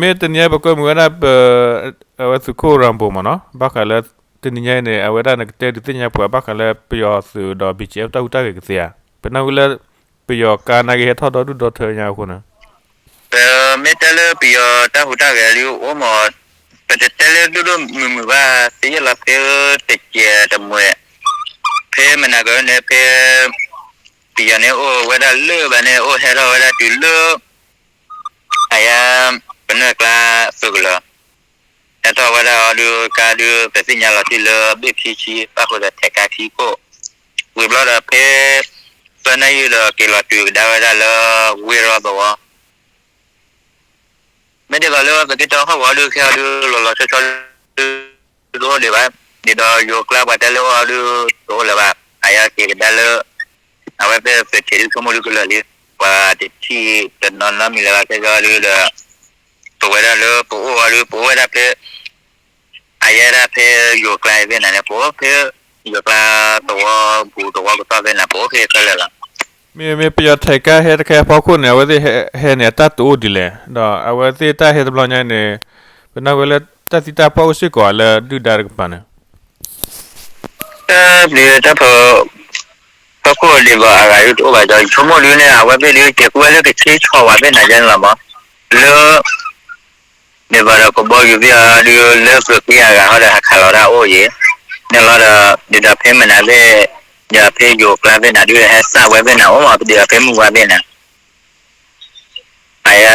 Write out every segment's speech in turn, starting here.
မ့ၢ်တနံၤအံၤပကွဲမုာ်ဝဲဒၣ်ပ အဝဲသုးခိၣ်ရၤဘိမ့ၢ်နီၤ ဘၣ်ဃးလၢ တနံၤညါအံၤန့ၣ် အဝဲဒၣ်နကတဲဒုးသ့ၣ်ညါပှၤဘၣ်ဃးလၢပယီၤသုးဒီး BGF တၢ်ဟူးတၢ်ဂဲၤကသ့ဧါ, ပနၢ်ဟူလၢ ပယီၤကါနာ်က့ဟဲထီၣ်ဒီဒူၣ်ဒီထၢညါအဃိန့ၣ် ပမ့ၢ်တဲလၢပယီၤတၢ်ဟူးတၢ်ဂဲၤဒုးအိၣ်မး, ပတတဲလၢဒိၣ်ဒိၣ်မုၢ်မုၢ်ဘၣ် သ့ယဲၢ်လီၤဖဲတစဲးတမှဲး, ဖဲမနၤကန့ၣ် ဖဲ ပယီၤန့ၣ်အိၣ်ဝဲဒၣ်လၢဘၣ်န့ၣ် အိၣ်ဟဲထီၣ်ဝဲဒၣ်တုၤလၢ အယါ ပနွဲၢ်ကျါသုးကလၢၤ, ဟဲထီၣ်ဝဲဒၣ်အီၤဒုးကါဒုး ပသ့ၣ်ညါလီၤတံၢ်လၢဘ့ၣ်ခံဆံ ဘၣ်ဃုာ်ဒီးထဲးကါခံခိၣ်, ဝံၤဘျီဒီးဖဲ သၢနၣ်ရံၣ်ဒီးက့ၤလီၤတုၤကဒါဝဲဒၣ်လၢ ဝ့ၢ်ရီသဝီ မ့ၢ်ဒ်သိးလၢပက့ၤတီဟီၣ်ကဝီၤဒုးခဲအံၤဒုး လီၤလီၤဆီဆီဒုး တအိၣ်ဒံးဘၣ်, ဒ်သိးယိၤကျါပှၤတဲလၢအိၣ်အီၤဒုး တအိၣ်လၢၤဘၣ်, အယါက့ၤကဒါလၢ အဝဲသ့ၣ်သုးထံးဒုး ဆိကမိၣ်ဒုးကလၢာ်လံ, ပှၤတထံၣ်တနီၤနီတမံၤလၢၤဘၣ်ခဲအံၤဒုးဒီး ပဝဲဒၣ်လၢပအိၣ်အီၤဒုး ပအိၣ်ဝဲဒၣ်ဖဲ အယဲဒၣ်ဖဲယိၤကျါအံၤသ့ၣ်နၤန့ၣ် ပအိၣ်ဖဲ ယိၤကျါသဝီပူၤသဝီကသီၣ်သ့ၣ်နၤ ပအိၣ်ဖဲခဲလၢာ်လီၤ. မ့မ့ၢ်ပယီၤထဲးကါဟဲတခါအဖီခိၣ်န့ၣ် အဝဲသ့ၣ်ဟဲန့ၣ် အတၢ်တအိၣ်ဒ်လဲၣ်, ဒီးအဝဲသ့ၣ်တၢ်ဟဲတဘျီညါန့ၣ် ပနၢ်ဟူဝဲလၢတၢ်သံတၢ်ပှၢ်အိၣ်စ့ၢ်ကီးလၢဒုၣ်ဒါတကပၤန့ၣ် တၢ်ပျံၤတၢ်ဖုး ဖီခိၣ်ဒ်သိးအဂၤဒုးတအိၣ်ဘၣ်ဒီး ဆိကမိၣ်ဒုးန့ၣ် အဝဲသ့ၣ်ဒုး ကဲၤကူဝဲလၢကဆ့ဆီၣ်ဝဲသ့ၣ်နၤယဲန့ၣ်လီၤမး, လၢ ဒ်သိးဒီးကဘီယူၤသ့ၣ်အီၤဒုး လၢသုးက့အဂၤဟီဒီး ဟးခးလီၤတၢ်အိၣ်ယံၤ, န့ၣ်လီၤဒီး ဒ်သိးဖဲမနၤသ့ၣ် ဒီးဖဲယိၤကျါသ့ၣ်နၤဒုး ဟဲစၢ်ဝဲသ့ၣ်နၤအိၣ်မး ဒ်သိးဖဲမုၢ်ဝါသ့ၣ်နၤ အယါ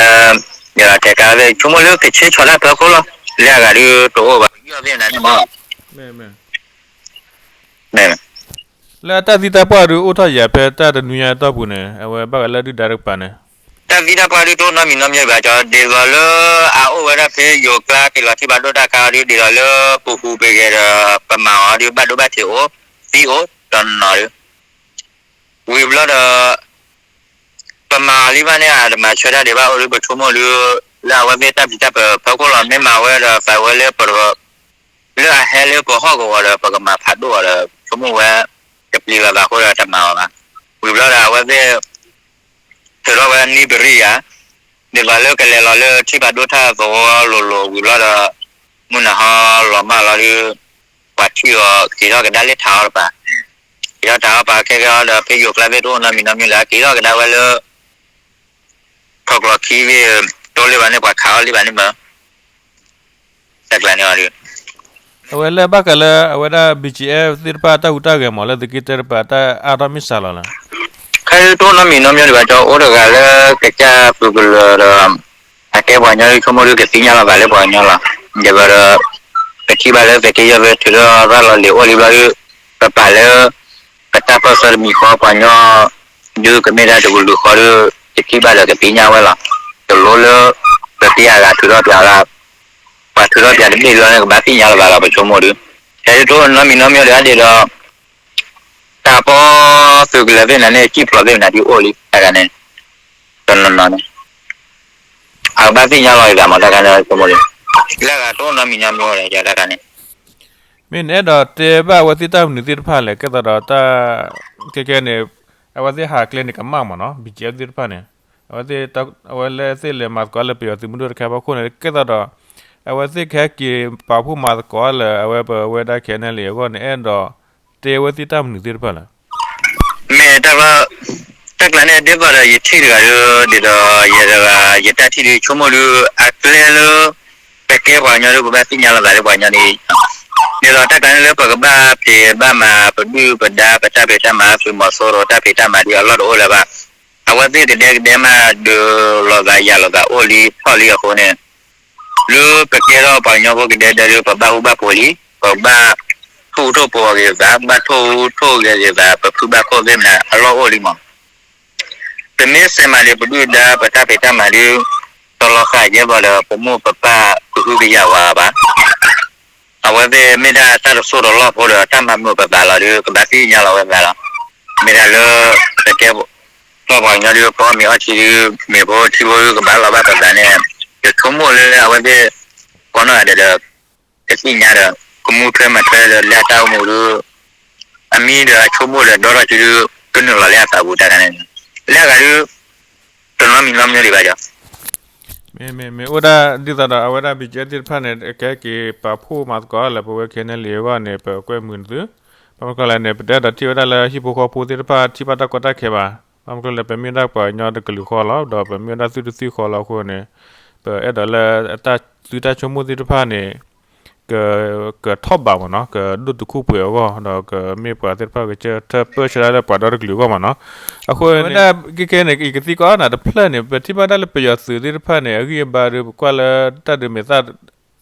ဒီးထဲးကါသ့ၣ် ဆိကမိၣ်လၢကဆ့ဆီၣ်တၢ်ဖီခိၣ်လီၤ, လၢအဂၤဒုးတအိၣ်ဘၣ် ယီၢ်သ့ၣ်နၤန့ၣ်မး မ့ၢ် လၢအတၢ်သံတၢ်ပှၢ်ဒုးအိၣ်ထီၣ်ယၤဖဲတၢ်တနွံညါအတီၢ်ပူၤန့ၣ် အဝဲဘၣ်ဃးလၢဒုၣ်ဒါတကပၤန့ၣ် တၢ်သံတၢ်ပှၢ်ဒုးတအိၣ်နီတမံၤနီတမံၤဘၣ်ကီး ဒ်သိးလၢအအိၣ်ဝဲဒၣ်ဖဲယိၤကျါက့ၤလီၤထံၣ်ဘၣ်ဒိၣ်တၢ်ခါအီၤဒုး ဒ်သိးလၢပဟူးပဂဲၤဒီးပမၤအီၤဒုး ဘၣ်ဒိဘၣ်ထံးအိၣ် သံအိၣ်တနီၤနီၤဒုး ဝံၤဘျီဒီး ပမၤအီၤလံဘၣ်န့ၣ် အတမၤဆၢတၢ်ဒံးဘၣ်အိၣ်ဒုး ပဆိကမိၣ်ဒုး လၢအဝဲသ့ၣ်တၢ်ပျံၤတၢ်ဖုးဖီခိၣ်လီၤ မ့ၢ်မၤဝဲဒီးသးဝဲလၢပ လၢအဟဲလၢပဟီၣ်ကဝီၤဒီး ပကမၤဖးဒိၣ်အီၤဒီး ဆိကမိၣ်ဝဲ တပျံၤလီၤသးအဃိဒီးတမၤအီၤဘၣ်. ဝံၤဘျီဒီးအဝဲသ့ၣ် ထုးထီၣ်ဝဲနံၣ်ဘရံယၤ ဒ်သိးလၢကလဲၤလီၤလၢထံၣ်ဘၣ်ဒိၣ်ထၢၣ်သဝီလိၤလိၤဝံၤဘျီဒီး မုၢ်နၤဟီလီၤမၢ်လီၤဒုး ပှၤထံၣ်အီၤက့ၤထီၣ်ကဒါလၢထးအီၤတပၤ က့ၤထီၣ်ထးအီၤပၤခဲကဲအီၤဒီး ဖဲယိၤကျါသ့ၣ်တအိၣ်နီတမံၤနီတမံၤလၢ က့ၤထီၣ်ကဒါဝဲလၢ ထီၣ်ကျီခံဘ့ၣ် တအိၣ်လၢၤဘၣ်န့ၣ် ပှၤခးအီၤလံဘၣ်န့ၣ်မး တၢ်ကျါန့ၣ်အီၤဒုး အဝဲလၢဘၣ်ဃးလၢအဝဲဒၣ် BGF သ့ၣ်တဖၣ်တၢ်ဟူးတၢ်ဂဲၤမးလၢသုးက့တၢတပၤ တၢ်အါထီၣ်မ့ၢ်စှၤလီၤလီၤ. ခဲအံၤတအိၣ်နီတမံၤနီတမံၤဒံးဘၣ် ကၠီအိၣ်တဂၤလၢကစၢ်သုးကလၢၤဒီး အကဲပှၤကညီဒုး ဆိကမိၣ်ဒုးကသ့ၣ်ညါလီၤသးလၢပှၤကညီလီၤ. ယဘၣ်ဒီး ပထံၣ်ဘၣ်လၢသုးက့ယဲၢ်ဖဲထုးထီၣ်ရၣ်လီၤလံၤအိၣ်လံဘျီဒုး ပပာ်လၢ ပတၢ်ပၢၢ်ဆၢတမံၤဃီပှၤကညီ ဒုးကမ့ၢ်ဒၣ်တကလုာ်ဃီဒုး ကထံၣ်ဘၣ်ဒီးကသ့ၣ်ညါဝဲလီၤ. တလိၣ်လၢ ပသ့အဂၤထုးထီၣ်ပၠးလၢ ပှၤထုးထီၣ်ပၠးတဘ့ၣ်လၢန့ၣ် ကဘၣ်သ့ၣ်ညါလီၤသးလီၤ ပဆိကမိၣ်ဒုး ခဲအံၤတအိၣ်နီတမံၤနီတမံၤဒံးဘၣ်ဒ်ဒီး တၢ်ပီသုးကလၢၤသ့ၣ်နၤန့ၣ် စံၣ်ဖျိးသ့ၣ်နၤဒုးအိၣ်လံ တၢ်ဂၤန့ၣ် တနီၤနီၤန့ၣ် အကဘၣ်သ့ၣ်ညါလီၤအသးမး တၢ်ဂၤန့ၣ်ဆိကမိၣ်ဒုး လၢအဂၤတအိၣ်နီတမံၤနီတမံၤအိၣ်လၢတၢ်ဂၤန့ၣ် မ့ၢ်နအဲၣ်ဒိးတဲဘၣ်အဝဲသ့ၣ်တၢ်မနုၤသ့ၣ်တဖၣ်လဲၣ် ကဲသးဒီးတၢ် ခဲကဲန့ၣ် အဝဲသ့ၣ်ဟးကျဲန့ၣ်ကမၣ်မးနီၤ BGF သ့ၣ်တဖၣ်န့ၣ် အဝဲသ့ၣ် အဝဲလၢသ့ၣ်လဲၤမၤသကိးလၢပယီၤသုးမုၢ်ဒိၣ်တခါဖီခိၣ်န့ၣ် ကဲသးဒီး အဝဲသ့ၣ်ကဟဲက့ၤပာ်ဖှိၣ်မၤသကိးလၢ အဝဲပဝဲဒၣ် ခဲအံၤန့ၣ်လံအဂီၢ်န့ၣ် အဲၣ်ဒိးတဲအဝဲသ့ၣ်တၢ်မနုၤသ့ၣ်တဖၣ်လဲၣ် မ့ၢ်တၢ် တၢ်ကျါန့ၣ် ဒ်သိးဒီးယထံၣ်တဂၤဒီး ဒ်သိးယဲတဂၤ ယတၢ်ထံၣ်ဒုးဆိကမိၣ်ဒုး အကျဲလၢ ပကဲပှၤကညီဒုး ပဘၣ်သ့ၣ်ညါလီၤသးလၢပှၤကညီဒ်အံၤ, ဒ်သိးတၢ်ကျါန့ၣ်လၢပကဘၣ်ဖံးဘၣ်မၤ ပဒုၣ်ပဒါ ပတၢ်ဖံးတၢ်မၤ သုးမီၤစိရိၤ တၢ်ဖံးတၢ်မၤဒ်အလီၢ်တအိၣ်လၢၤဘၣ်. အဝဲသ့ၣ်ကဒဲကဒဲမး ဒုးလိာ်သးယၤလိာ်သးအိၣ်လံထီၣ်လံအဃိန့ၣ် လၢပကဲထီၣ်ပှၤကညီဖိကဒဲကဒဲဒုး ပဘၣ်ဟူဘၣ်ဖိးလံ, ပဘၣ်ထိၣ်ဟူးထိၣ်ဖိးဂ့ၤသး, ဘၣ်ထိၣ်ဟူးထိၣ်ဂဲၤဂ့ၤသး, ပဖုဘၣ်ခိၣ်သ့ၣ်မနၤ အလီၢ်အိၣ်လံမး. ပမ့ၢ်စဲးမၤဒံးပဒုၣ်ဒါ ပတၢ်ဖံးတၢ်မၤဒုး တလီၤဃာ်ယဲဘၣ်ဒီး ပမိၢ်ပပၢ်ကဟုကယာ်ဝဲဘၣ်. အဝဲသ့ၣ်မ့ၢ်ဒၣ်တၢ်တစိၢ်တလီၢ်ဖိဒီး တၢ်မၤမုာ်ပသးလီၤဒုး ကဘၣ်သ့ၣ်ညါလီၤဝဲသးလီၤ. မ့ၢ်ဒၣ်လၢ ပကဲထီၣ်ပှၤကညီဒုး ပအီၣ်မ့ၤအီထံဒုး မ့ၤဖိထံဖိဒုး ကဘၣ်လီၤဘၣ်ပသးန့ၣ် ယဆိကမိၣ်လၢအဝဲသ့ၣ် ကိးနီၢ်ဂၤဒဲးဒီး ကသ့ၣ်ညါဒီး ကမူထွဲမၤထွဲဒီးလၢအတၢ်အိၣ်မူဒုး အမံဒီးအဆိကမိၣ်ဒီးဒီထီၣ်စုဒုး ကနုာ်လီၤလၢအသးပူၤတၢ်ခါန့ၣ် လၢအဂၤဒုး တနီတမံၤနီတမံၤဒံးဘၣ်ကီး မ့မ့ၢ် မ့ၢ်အိၣ်ဒၣ်ဒ်သိးဒီး အဝဲဒၣ် ဘီကၠဲ သ့ၣ်တဖၣ်န့ၣ် အကဲက့ၤပာ်ဖှိၣ်မၤသကိးလၢပဝဲ ခဲန့ၣ်လံ အဂီၢ်န့ၣ် ပကွဲမုာ်နသု, ဘၣ်မနုၤလဲၣ်န့ၣ် ပတအဲၣ်ဒိးထံၣ်ဝဲဒၣ်လၢ ဟံၣ်ဖိဃီဖိသ့ၣ်တဖၣ် ထံၣ်ဘၣ်တၢ်ကီတၢ်ခဲဘၣ်. ဘၣ်မနုၤလဲၣ် ပမ့ၢ်ဒၣ်ပှၤကညီတကလုာ်ဃီလီၤ, ဒီးပမ့ၢ်ဝဲဒၣ်သုးတသုးဃီလီၤအဃိန့ၣ်, ပအဲၣ်ဒိးလၢအတၢ်သုတၢ်ဆိကမိၣ်သ့ၣ်တဖၣ်န့ၣ် က ကထီၣ်ဘးမ့ၢ်နီၤ, ကဒိၣ်တုာ်ခိၣ်ပှဲၤအဂီၢ်, ဒီးကမ့ၢ်ပှၤသ့ၣ်တဖၣ်ကဆၢထၢၣ်ပၢၢ်ဆၢဒၣ်လၢပှၤဒီတကလုာ်အဂီၢ်မ့ၢ်နီၤ. အဃိန့ၣ် ဝဲဒၣ်ခဲခဲန့ၣ် ယကသံကွၢ်နၤတဖျၢၣ်န့ၣ် ပထံၣ်ဘၣ်ဒၣ်လၢပယီၤသုးသ့ၣ်တဖၣ်န့ၣ် အဂံၢ်အဘါဒီး ပကွၢ်လၢတၢ်ဒုးမဲာ်သၣ်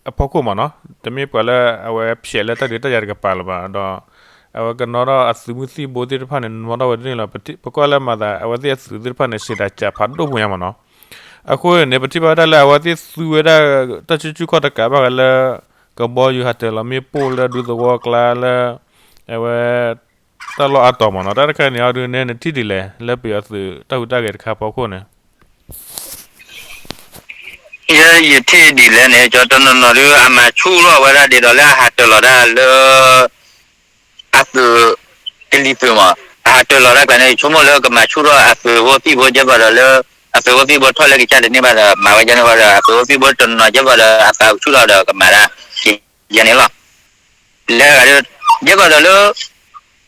အဖီခိၣ်မ့ၢ်နီၤ, တမ့ၢ်ပှၤလၢအဝဲဖျဲးလၢတၢ်ဒုးတၢ်ယၤတကပၤလၢၤဘၣ်, ဒီးအဝဲကနီၣ်ထီၣ်အသုးမုၢ်သံၣ်ဘိသ့ၣ်တဖၣ်န့ၣ် နီၣ်ထီၣ်ဝဲတန့ၢ်လီၤ. ပကွၢ်လၢမၤသး အဝဲသ့ၣ်အသုးသ့ၣ်တဖၣ်န့ၣ် စံးတၢ်စးဖးဒိၣ်ပူၤညါမ့ၢ်နီၤ. အဃိန့ၣ် ပထံၣ်ဘၣ်ဝဲဒၣ်လၢအဝဲသ့ၣ်သူဝဲဒၣ် တၢ်ဆူၣ်ဆူၣ်ခီၣ်တကးဘၣ်ဃးလၢ ကဘီယူၤဟးတၢၤလီၤမ့ၣ်ပိၢ်လၢဒူသဝီအကျါလၢ အဝဲ တၢ်လီၢ်အါတီၤမ့ၢ်နီၤ. တၢ်တခါန့ၣ်အီၤဒုးနဲနထံၣ်ဒ်လဲၣ် လၢပယီၤသုးတၢ်ဟူးတၢ်ဂဲၤတခါအဖီခိၣ်န့ၣ် ယထံၣ်ဒ်လဲၣ်န့ၣ် ကၠီတနီၤနီၤဒုး အမၤဆူၣ်ထီၣ်ဝဲဒၣ်ဒ်သိးလၢအဟးတၢၤလီၤတၢ်လၢ အသုး ကလံၤသုးမး အဟးတၢၤလီၤတၢ်ကျါန့ၣ် ယဆိကမိၣ်လၢကမၤဆူၣ်ထီၣ်အသုးဖိသံၣ်ဖိ ကဲဘၣ်ဒီးလၢ အသုးဖိသံၣ်ဖိထီၣ်လၢကစၢ်တန့ၢ်ဘၣ်ဒီး မၤဝဲဒ်န့ၣ်ဝဲဒီး အသုးဖိသံၣ်ဖိတနီၤကဲဘၣ်ဒီး အသးဆူၣ်ထီၣ်ဒီးကမၤဒၣ် ယဲန့ၣ်လီၤ. လဲၤဂၤဒီး ကဲဘၣ်ဒီးလၢ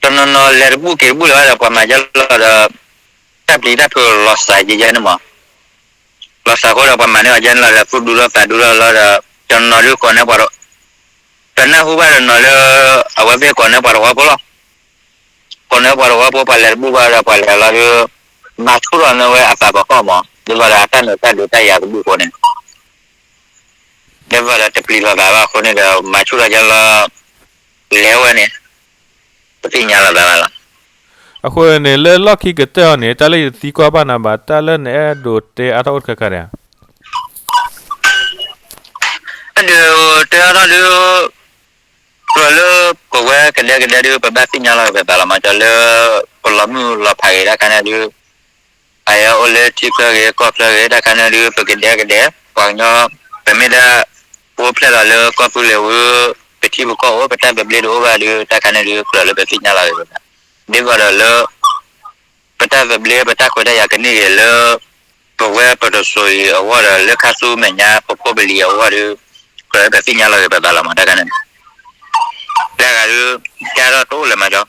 တနီၤနီၤလဲၤတဘူၣ်က့ၤတဘူၣ်လၢၤဘၣ်ဒီး ပှၤမၤယဲလီၤဒီး တၢ်ပျံၤတၢ်ဖုးလီၤစှၤယဲန့ၣ်မး လီၤစှၤအဃိဒီးပှၤမၤန့ၢ်အီၤယဲန့ၣ်လီၤဒီး သူၣ်ဒူထီၣ်သးဒူထီၣ်လီၤဒီး တနီၤဒုးကိးန့ၢ်ပှၤ တနၢ်ဟူဘၣ်တနီၤလၢ အဝဲသ့ၣ်ကိးန့ၢ်ပှၤတဝီဖိလီၤ. ကိးန့ၢ်ပှၤတဝီဖိ ပှၤလဲၤတဘူၣ်ဘၣ်ဒီးပှၤလဲၤလီၤဒီး မၤဆူၣ်ထီၣ်န့ၢ်ဝဲအသးပကီၢ်မး ဒ်သိးဒီးအတၢ်နုာ်တၢ်ဒုးတၢ်ယၤကဘူၣ်အဃိန့ၣ် ဒ်သိးဒီးတပျံၤလီၤသးဘၣ်အဃိန့ၣ်ဒီး မၤဆူၣ်ထီၣ်ယဲလီၤ လဲၤဝဲန့ၣ် ပသ့ၣ်ညါလီၤသးဘၣ်လီၤ. အဃိန့ၣ် လၢလီၢ်ခံကတၢၢ်အံၤန့ၣ် တၢ်လၢယသံကွၢ်ဘၣ်နၤဘၣ် တၢ်လၢနအဲၣ်ဒိးတဲအါထီၣ်အိၣ်တခါခါဒံးဧါ အဲၣ်ဒိးတဲအါထီၣ်ဒုး ကြၢးလၢပဝဲကဒဲကဒဲဒုး ပဘၣ်သ့ၣ်ညါလီၤဂ့ၤပသးလီၤမး ကၠီလၢ ပလီၤမုၢ်လီၤဖးဂ့ၤတၢ်ခါန့ၣ်ဒုး အအံၤအိၣ်လၢထံချၢဂ့ၤ ကီၢ်ချၢဂ့ၤ တၢ်ခါန့ၣ်ဒုး ပကဒဲကဒဲ ပှၤကညီ ပမ့ၢ်ဒၣ် အိၣ်ဖျဲၣ်လီၤလၢကီၢ်သူလ့ၤဝံၤ ပထံပကီၢ်အိၣ် ပတၢ်သဘျ့တအိၣ်ဘၣ်ဒုး တၢ်ခါန့ၣ်ဒုး ကြၢးလၢပသ့ၣ်ညါလီၤဂ့ၤပသး ဒ်သိးဒီးလၢ ပတၢ်သဘျ့ ပတၢ်ခွဲးတၢ်ယာ်ကန့ၢ်ဂ့ၤလၢ ပဝဲပတစိၤအံၤအဂီၢ်ဒီး လၢခါဆူမဲာ်ညါ ပဖိပလံၤအဂီၢ်ဒီး ကြၢးလၢပသ့ၣ်ညါလီၤဂ့ၤပသးလီၤမး တၢ်ခါန့ၣ် တၢ်ဂၤဒုး ကဲထီၣ်တအိၣ်လၢၤမးကၠီ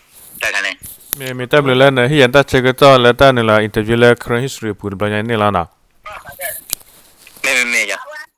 တၢ်ခါန့ၣ် မ့ၢ်မ့ၢ်တၢ်ဘျုးလၢနဟ့ၣ်ယၤတၢ်ဆၢကတီၢ်လၢတၢ်နုာ်လီၤ interview လၢ Karen History အပူၤတဘျီညါန့ၣ်လီၤနီၤ မ့မ့ၢ်မ့ၢ်